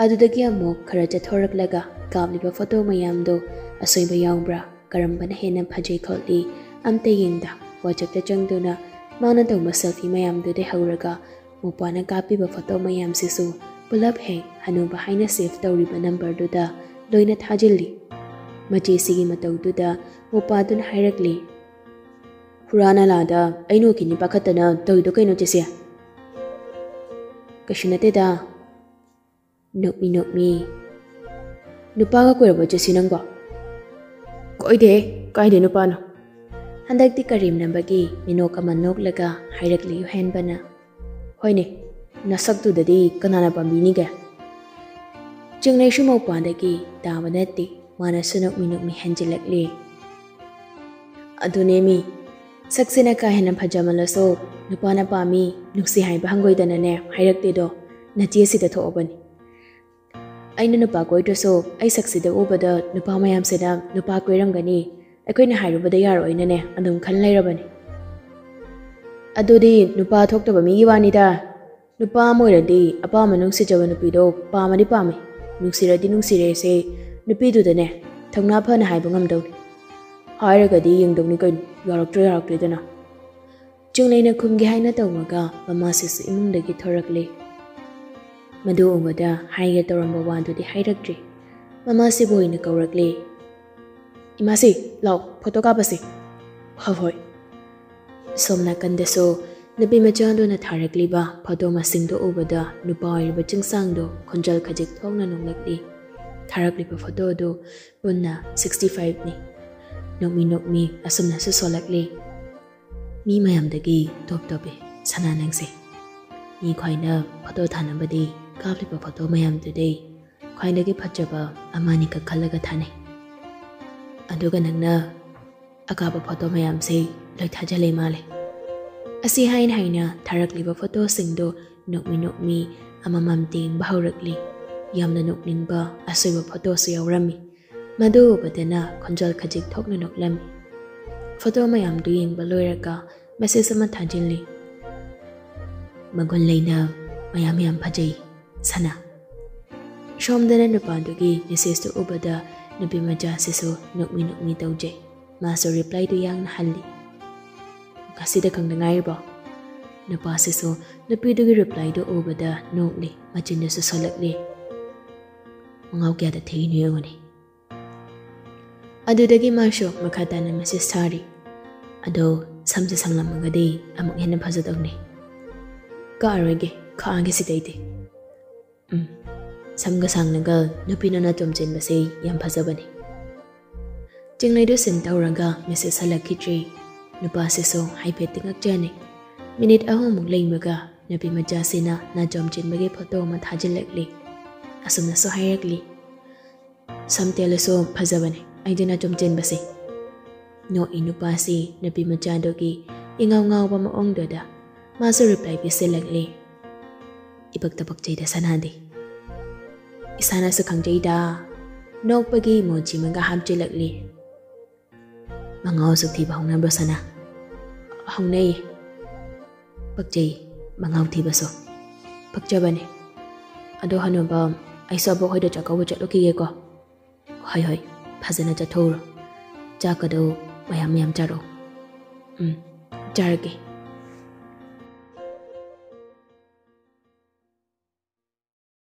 ꯑꯗꯨꯗꯒꯤ ꯑꯃꯨꯛ ꯈꯔ ꯆꯠꯊꯣꯔꯛꯂꯒ ꯀꯥꯞꯂꯤꯕ ꯐꯣꯇꯣ ꯃꯌꯥꯝꯗꯣ ꯑꯁꯣꯏꯕ ꯌꯥꯎꯕ꯭ꯔꯥ, ꯀꯔꯝꯕꯅ ꯍꯦꯟꯅ ꯐꯖꯩ ꯈꯣꯠꯂꯤ ꯑꯝꯇ ꯌꯦꯡꯗ ꯋꯥꯆꯞꯇ ꯆꯪꯗꯨꯅ ꯃꯥꯅ ꯇꯧꯕ ꯁꯦꯜꯐꯤ ꯃꯌꯥꯝꯗꯨꯗꯩ ꯍꯧꯔꯒ ꯃꯧꯄ꯭ꯋꯥꯅ ꯀꯥꯞꯄꯤꯕ ꯐꯣꯇꯣ ꯃꯌꯥꯝꯁꯤꯁꯨ ꯄꯨꯂꯞ ꯍꯦꯛ ꯍꯅꯨꯕ ꯍꯥꯏꯅ ꯁꯦꯚ ꯇꯧꯔꯤꯕ ꯅꯝꯕꯔꯗꯨꯗ ꯂꯣꯏꯅ ꯊꯥꯖꯤꯜꯂꯤ꯫ ꯃꯆꯦꯁꯤꯒꯤ ꯃꯇꯧꯗꯨꯗ ꯃꯧꯄ꯭ꯋꯥꯗꯨꯅ ꯍꯥꯏꯔꯛꯂꯤ, "ꯍꯨꯔꯥ ꯅꯂꯥꯗ ꯑꯩ ꯅꯣꯛꯈꯤꯅꯤ ꯄꯥꯈꯠꯇꯅ ꯇꯧꯔꯤꯗꯣ ꯀꯩꯅꯣ ꯆꯦꯁꯦ?" "ꯀꯩꯁꯨ ꯅꯠꯇꯦꯗ꯫" ꯅꯣꯛꯃꯤ ꯅꯣꯛꯃꯤ, "ꯅꯨꯄꯥꯒ ꯀꯣꯏꯔꯕꯣ ꯆꯦꯁꯤ ꯅꯪꯕꯣ?" "ꯀꯣꯏꯗꯦ, ꯀꯥꯏꯗꯩ ꯅꯨꯄꯥꯅꯣ?" ꯍꯟꯗꯛꯇꯤ ꯀꯔꯦꯝꯅꯕꯒꯤ ꯃꯤꯅꯣꯛ ꯑꯃ ꯅꯣꯛꯂꯒ ꯍꯥꯏꯔꯛꯂꯤ ꯌꯨꯍꯦꯟꯕꯅ꯫ "ꯍꯣꯏꯅꯦ, ꯅꯁꯛꯇꯨꯗꯗꯤ ꯀꯅꯥꯅ ꯄꯥꯝꯕꯤꯅꯤꯒꯦ?" ꯆꯤꯡꯂꯩꯁꯨ ꯃꯧꯄ꯭ꯋꯥꯗꯒꯤ ꯇꯥꯕ ꯅꯠꯇꯦ, ꯃꯥꯅꯁꯨ ꯅꯣꯛꯃꯤ ꯅꯣꯛꯃꯤ ꯍꯦꯟꯖꯤꯜꯂꯛꯂꯤ꯫ "ꯑꯗꯨꯅꯦ ꯃꯤ, ꯁꯛꯁꯤꯅ ꯀꯥ ꯍꯦꯟꯅ ꯐꯖꯃꯜꯂꯁꯨ ꯅꯨꯄꯥꯅ ꯄꯥꯝꯃꯤ, ꯅꯨꯡꯁꯤ ꯍꯥꯏꯕ ꯍꯪꯒꯣꯏꯗꯅꯅꯦ ꯍꯥꯏꯔꯛꯇꯦꯗꯣ, ꯅꯆꯦꯁꯤꯗ ꯊꯣꯛꯑꯕꯅꯤ꯫ ꯑꯩꯅ ꯅꯨꯄꯥ ꯀꯣꯏꯗ꯭ꯔꯁꯨ ꯑꯩ ꯁꯛꯁꯤꯗ ꯎꯕꯗ ꯅꯨꯄꯥ ꯃꯌꯥꯝꯁꯤꯅ ꯅꯨꯄꯥ ꯀꯣꯏꯔꯝꯒꯅꯤ, ꯑꯩꯈꯣꯏꯅ ꯍꯥꯏꯔꯨꯕꯗ ꯌꯥꯔꯣꯏꯅꯅꯦ ꯑꯗꯨꯝ ꯈꯟ ꯂꯩꯔꯕꯅꯤ꯫" "ꯑꯗꯨꯗꯤ ꯅꯨꯄꯥ ꯊꯣꯛꯇꯕ ꯃꯤꯒꯤ ꯋꯥꯅꯤꯗ꯫ ꯅꯨꯄꯥ ꯑꯃ ꯑꯣꯏꯔꯗꯤ ꯑꯄꯥꯝꯕ ꯅꯨꯡꯁꯤꯖꯕ ꯅꯨꯄꯤꯗꯣ ꯄꯥꯝꯃꯗꯤ ꯄꯥꯝꯃꯦ, ꯅꯨꯡꯁꯤꯔꯗꯤ ꯅꯨꯡꯁꯤꯔꯦꯁꯦ ꯅꯨꯄꯤꯗꯨꯗꯅꯦ ꯊꯧꯅꯥ ꯐꯅ ꯍꯥꯏꯕ ꯉꯝꯗꯧꯅꯤ꯫ ꯍꯥꯏꯔꯒꯗꯤ ꯌꯦꯡꯗꯧꯅꯤ ꯀꯩꯅꯣ, ꯌꯥꯔꯛꯇ꯭ꯔ ꯌꯥꯔꯛꯇ꯭ꯔꯦꯗꯅ꯫" ꯆꯤꯡꯂꯩꯅ ꯈꯨꯝꯒꯦ ꯍꯥꯏꯅ ꯇꯧꯔꯒ ꯃꯃꯥꯁꯤꯁꯨ ꯏꯃꯨꯡꯗꯒꯤ ꯊꯣꯔꯛꯂꯦ꯫ ꯃꯗꯨ ꯎꯕꯗ ꯍꯥꯏꯒꯦ ꯇꯧꯔꯝꯕ ꯋꯥꯗꯨꯗꯤ ꯍꯥꯏꯔꯛꯇ꯭ꯔꯦ꯫ ꯃꯃꯥꯁꯤꯕꯨ ꯑꯣꯏꯅ ꯀꯧꯔꯛꯂꯦ꯫ "ꯏꯃꯥꯁꯤ, ꯂꯥꯎ, ꯐꯣꯇꯣ ꯀꯥꯞꯄꯁꯤ꯫" "ꯍꯣꯏ, ꯍꯣꯏ꯫" ꯁꯣꯝ ꯅꯥꯀꯟꯗꯁꯨ ꯅꯨꯄꯤ ꯃꯆꯥꯗꯨꯅ ꯊꯥꯔꯛꯂꯤꯕ ꯐꯣꯇꯣ ꯃꯁꯤꯡꯗꯨ ꯎꯕꯗ ꯅꯨꯄꯥ ꯑꯣꯏꯔꯤꯕ ꯆꯤꯡꯁꯥꯡꯗꯨ ꯈꯣꯟꯖꯦꯜ ꯈꯖꯤꯛ ꯊꯣꯛꯅ ꯅꯣꯛꯂꯛꯂꯤ꯫ ꯊꯥꯔꯛꯂꯤꯕ ꯐꯣꯇꯣ ꯑꯗꯨ ꯄꯨꯟꯅ ꯁꯤꯛꯁꯇꯤ ꯐꯥꯏꯚꯅꯤ꯫ ꯅꯣꯛꯃꯤ ꯅꯣꯛꯃꯤ ꯑꯁꯨꯝꯅꯁꯨ ꯁꯣꯜꯂꯛꯂꯤ꯫ ꯃꯤ ꯃꯌꯥꯝꯗꯒꯤ ꯇꯣꯞ ꯇꯣꯞꯄꯤ ꯁꯅꯥ ꯅꯪꯁꯦ꯫ ꯃꯤ ꯈ꯭ꯋꯥꯏꯅ ꯐꯣꯇꯣ ꯊꯥꯅꯕꯗꯤ ꯀꯥꯞꯂꯤꯕ ꯐꯣꯇꯣ ꯃꯌꯥꯝꯗꯨꯗꯩ ꯈ꯭ꯋꯥꯏꯗꯒꯤ ꯐꯖꯕ ꯑꯃꯅꯤꯈꯛ ꯈꯜꯂꯒ ꯊꯥꯅꯩ꯫ ꯑꯗꯨꯒ ꯅꯪꯅ ꯑꯀꯥꯞꯄ ꯐꯣꯇꯣ ꯃꯌꯥꯝꯁꯦ ꯂꯣꯏ ꯊꯥꯖꯜꯂꯦ ꯃꯥꯜꯂꯦ꯫ ꯑꯁꯤ ꯍꯥꯏꯅ ꯍꯥꯏꯅ ꯊꯥꯔꯛꯂꯤꯕ ꯐꯣꯇꯣꯁꯤꯡꯗꯨ ꯅꯣꯛꯃꯤ ꯅꯣꯛꯃꯤ ꯑꯃꯃꯝ ꯌꯦꯡꯕ ꯍꯧꯔꯛꯂꯤ꯫ ꯌꯥꯝꯅ ꯅꯣꯛꯅꯤꯡꯕ ꯑꯁꯣꯏꯕ ꯐꯣꯇꯣꯁꯨ ꯌꯥꯎꯔꯝꯃꯤ꯫ ꯃꯗꯨ ꯎꯕꯗꯅ ꯈꯣꯟꯖꯦꯜ ꯈꯖꯤꯛ ꯊꯣꯛꯅ ꯅꯣꯛꯂꯝꯃꯤ꯫ ꯐꯣꯇꯣ ꯃꯌꯥꯝꯗꯨ ꯌꯦꯡꯕ ꯂꯣꯏꯔꯒ ꯃꯦꯁꯦꯖ ꯑꯃ ꯊꯥꯖꯤꯜꯂꯤ꯫ ꯃꯒꯨꯟ ꯂꯩꯅ ꯃꯌꯥꯝ ꯌꯥꯝ ꯐꯖꯩ ꯁꯅꯥ꯫ ꯁꯣꯝꯗꯅ ꯅꯨꯄꯥꯗꯨꯒꯤ ꯃꯦꯁꯦꯖꯇꯨ ꯎꯕꯗ ꯅꯨꯄꯤ ꯃꯆꯥꯁꯤꯁꯨ ꯅꯣꯛꯃꯤ ꯅꯣꯛꯃꯤ ꯇꯧꯖꯩ꯫ ꯃꯥꯁꯨ ꯔꯤꯄ꯭ꯂꯥꯏꯗꯨ ꯌꯥꯡꯅ ꯍꯜꯂꯤ꯫ "ꯉꯁꯤꯗ ꯈꯪꯗ ꯉꯥꯏꯔꯤꯕꯣ?" ꯅꯨꯄꯥꯁꯤꯁꯨ ꯅꯨꯄꯤꯗꯨꯒꯤ ꯔꯤꯄ꯭ꯂꯥꯏꯗꯨ ꯎꯕꯗ ꯅꯣꯛꯂꯤ, ꯃꯆꯤꯟꯗꯨꯁꯨ ꯁꯣꯜꯂꯛꯂꯤ꯫ "ꯃꯉꯥꯎ ꯀꯌꯥꯗ ꯊꯦꯡꯉꯤꯅꯣ ꯌꯦꯡꯉꯨꯅꯦ꯫" ꯑꯗꯨꯗꯒꯤ ꯃꯥꯁꯨ ꯃꯈꯥ ꯇꯥꯅ ꯃꯦꯁꯦꯖ ꯊꯥꯔꯤ꯫ "ꯑꯗꯣ ꯁꯝꯁꯦ ꯁꯪꯂꯝꯃꯒꯗꯤ ꯑꯃꯨꯛ ꯍꯦꯟꯅ ꯐꯖꯗꯧꯅꯤ꯫ ꯀꯛꯑꯔꯣꯏꯒꯦ, ꯈꯥꯛꯑꯒꯦ ꯁꯤꯗꯩꯗꯤ꯫" ꯎꯝ, ꯁꯝꯒ ꯁꯥꯡꯅꯒ ꯅꯨꯄꯤꯅ ꯅꯥꯆꯣꯝ ꯆꯦꯟꯕꯁꯦ ꯌꯥꯝ ꯐꯖꯕꯅꯤ꯫ ꯆꯤꯡꯂꯩꯗꯨ ꯁꯤꯟ ꯇꯧꯔꯒ ꯃꯦꯁꯦꯖ ꯍꯜꯂꯛꯈꯤꯗ꯭ꯔꯤ꯫ ꯅꯨꯄꯥꯁꯤꯁꯨ ꯍꯥꯏꯐꯦꯠꯇꯤ ꯉꯛꯆꯅꯤ꯫ ꯃꯤꯅꯤꯠ ꯑꯍꯨꯝꯃꯨꯛ ꯂꯩꯕꯒ ꯅꯨꯄꯤ ꯃꯆꯥꯁꯤꯅ ꯅꯥꯆꯣꯝ ꯆꯦꯟꯕꯒꯤ ꯐꯣꯇꯣ ꯑꯃ ꯊꯥꯖꯤꯜꯂꯛꯂꯤ꯫ ꯑꯁꯨꯝꯅꯁꯨ ꯍꯥꯏꯔꯛꯂꯤ, "ꯁꯝ ꯇꯦꯜꯂꯁꯨ ꯐꯖꯕꯅꯦ ꯑꯩꯗꯤ ꯅꯥꯆꯣꯝ ꯆꯦꯟꯕꯁꯦ꯫" ꯅꯣꯛꯏ ꯅꯨꯄꯥꯁꯤ ꯅꯨꯄꯤ ꯃꯆꯥꯗꯨꯒꯤ ꯏꯉꯥꯎ ꯉꯥꯎꯕ ꯃꯑꯣꯡꯗꯨꯗ꯫ ꯃꯥꯁꯨ ꯔꯤꯄ꯭ꯂꯥꯏ ꯄꯤꯁꯤꯜꯂꯛꯂꯤ꯫ "ꯏꯄꯛꯇ ꯄꯛꯆꯩꯗ ꯁꯅꯥꯗꯤ꯫" "ꯏꯁꯥꯅꯁꯨ ꯈꯪꯖꯩꯗ꯫" ꯅꯣꯛꯄꯒꯤ ꯏꯃꯣꯖꯤ ꯑꯃꯒ ꯍꯥꯞꯆꯤꯜꯂꯛꯂꯤ꯫ "ꯃꯉꯥꯎ ꯑꯁꯨꯛ ꯊꯤꯕ ꯍꯧꯅꯕ꯭ꯔꯣ ꯁꯅꯥ?" "ꯍꯧꯅꯩꯌꯦ꯫" "ꯄꯛꯆꯩ ꯃꯉꯥꯎ ꯊꯤꯕꯁꯨ꯫" "ꯄꯛꯆꯕꯅꯦ꯫ ꯑꯗꯣ ꯍꯅꯨꯕ, ꯑꯩꯁꯨ ꯑꯕꯣꯛ ꯍꯣꯏꯗ ꯆꯥꯛꯀꯧꯕ ꯆꯠꯂꯨꯈꯤꯒꯦꯀꯣ꯫" "ꯍꯣꯏ ꯍꯣꯏ, ꯐꯖꯅ ꯆꯠꯊꯣꯛꯎꯔꯣ꯫ ꯆꯥꯛꯀꯗꯣ ꯃꯌꯥꯝ ꯃꯌꯥꯝ ꯆꯥꯔꯛꯑꯣ꯫" "ꯎꯝ, ꯆꯥꯔꯛꯀꯦ꯫